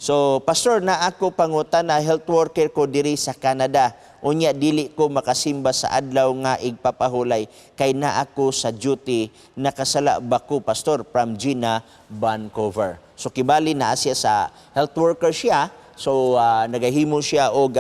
So, "Pastor, na ako pangutana, health worker ko diri sa Canada. Unya dili ko makasimba sa adlaw nga igpapahulay kay na ako sa duty. Nakasala ba ko, Pastor?" From Gina, Vancouver. So kibali na siya sa health worker siya. So nagahimo siya og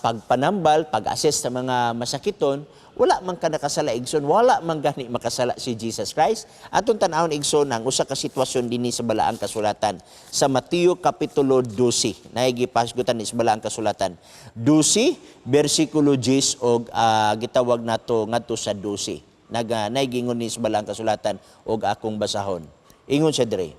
pagpanambal, pag-assess sa mga masakiton. Wala man ka nakasala, igsoon, wala man gani makasala si Jesus Christ. Atong tan-awon, igsoon, ang usa ka sitwasyon dinhi sa Balaang Kasulatan. Sa Mateo kapitulo 12, naay gipasgutan ni sa Balaang Kasulatan. 12 bersikulo 10 og gitawag nato ngadto sa 12. Naga naay gingon ni sa Balaang Kasulatan og akong basahon. Ingon siya diri.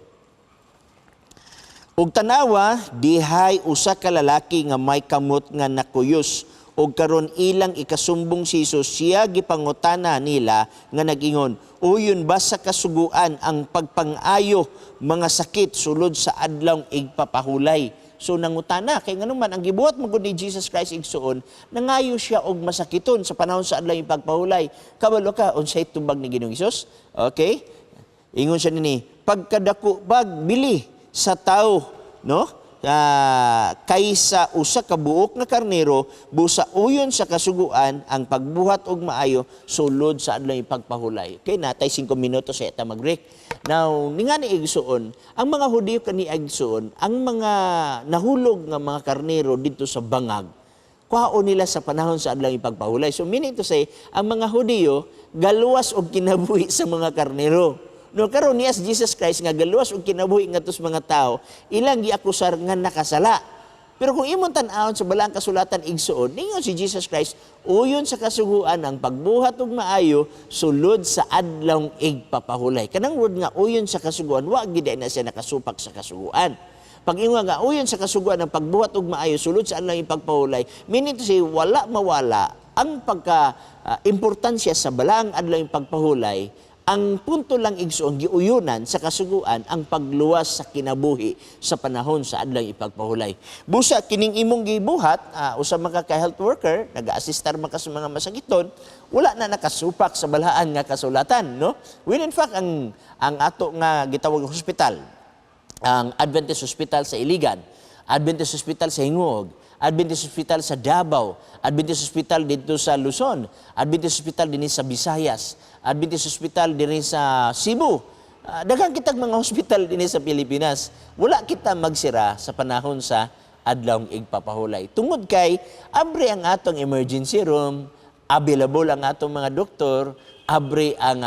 "Ug tanawa, dihay usa ka lalaki nga may kamot nga nakuyos, ug karon ilang ikasumbong si Jesus, siya gipangutana nila nga nag-ingon, 'Uyon ba sa kasuguan ang pagpang-ayo mga sakit sulod sa adlaw igpapahulay?'" So nangutana kay ngano man ang gibuhat man gud ni Jesus Christ, igsuon, nangayo siya og masakiton sa panahon sa adlaw ipagpahulay. Kabalo ka unsay tubag ni Ginoong Hesus? Okay? Ingon siya nini, "Pagkadako bag bili sa tao, no? Kaysa usa ka buok nga karnero? Busa uyon sa kasuguan ang pagbuhat og maayo sulod sa adlaw pagpahulay." Okay, natay 5 minuto sa eta mag-break. Now, ni nga ni igsuon, ang mga Hudiyo kani, igsuon, ang mga nahulog nga mga karnero dito sa bangag, kuhaon nila sa panahon sa adlaw ipagpahulay. So meaning to say, ang mga Hudiyo galuwas og kinabuhi sa mga karnero. No, karon niya si Jesus Christ nga galuwas og kinabuhi ngadto sa mga tao, ilang giakusar nga nakasala. Pero kung imong tan-awon sa Balaang Kasulatan, igsuon, ningon si Jesus Christ, uyon sa kasuguan ang pagbuhat og maayo sulod sa adlaw igpapahulay. Kanang word nga "uyon sa kasuguan", wa gid na siya nakasupak sa kasuguan. Pag ingon nga uyon sa kasuguan ang pagbuhat og maayo sulod sa adlaw ipagpahulay, meaning to say, wala mawala ang pagka importansya sa balaang adlaw pagpahulay. Ang punto lang, igsoon, giuyunan sa kasuguan ang pagluwas sa kinabuhi sa panahon sa adlaw ipagpahulay. Busa kining imong gibuhat, usa man ka health worker, nag-assistar man ka sa mga masakiton, wala na nakasupak sa balaan nga kasulatan, no? When in fact ang ato nga gitawag hospital, ang Adventist Hospital sa Iligan, Adventist Hospital sa Gingoog, Adventist Hospital sa Davao, Adventist Hospital dito sa Luzon, Adventist Hospital dinhi sa Visayas, Adventist Hospital dinhi sa Cebu. Daghan kitag mga hospital dinhi sa Pilipinas. Wala kita magsira sa panahon sa adlaw igpapahulay. Tungod kay abre ang atong emergency room, available ang atong mga doktor, abre ang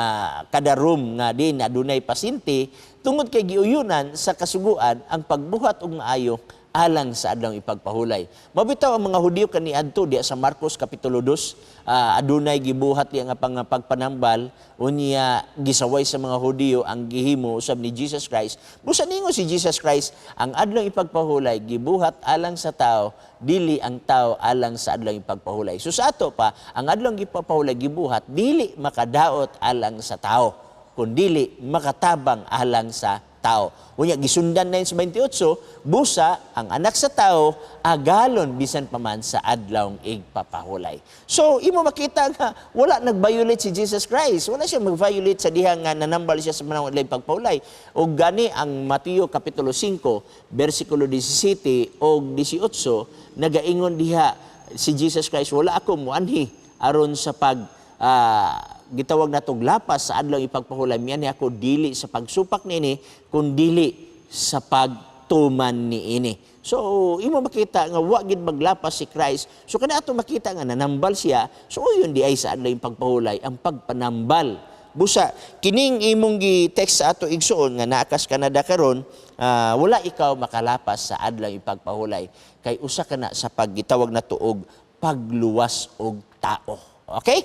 kada room nga din adunay pasyente tungod kay giuyunan sa kasuguan ang pagbuhat og maayo alang sa adlaw ipagpahulay. Mabitaw ang mga Hudiyo kaniadto diya sa Marcos kapitulo 2, adunay gibuhat diya nga pagpanambal, unya gisaway sa mga Hudiyo ang gihimo usab ni Jesus Christ. Busa ningon si Jesus Christ, ang adlaw ipagpahulay gibuhat alang sa tao, dili ang tao alang sa adlaw ipagpahulay. So sa ato pa, ang adlaw ipagpahulay gibuhat dili makadaot alang sa tao, kundili makatabang alang sa tao. Unya gisundan na yun sa 28, busa ang Anak sa Tao agalon bisan pa man sa adlaw igpapahulay. So imo makita nga wala nag-violate si Jesus Christ. Wala siya mag-violate sa diha nga nanambal siya sa panahon adlaw pagpahulay. Og gani ang Mateo kapitulo 5 bersikulo 17 og 18, nagaingon diha si Jesus Christ, "Wala ako muanhi aron sa pag gitawag natong lapas sa adlaw ipagpahulay. Mianhi ako dili sa pagsupak niini kundili sa pagtuman niini." So imo makita nga wa gid maglapas si Christ. So kana ato makita nga nanambal siya. So uyon di ay sa adlaw pagpahulay ang pagpanambal. Busa kining imong gi-text sa ato, igsuon, nga naa kas Canada karon, wala ikaw makalapas sa adlaw ipagpahulay kay usa kana sa paggitawag na tuog pagluwas og tao. Okay?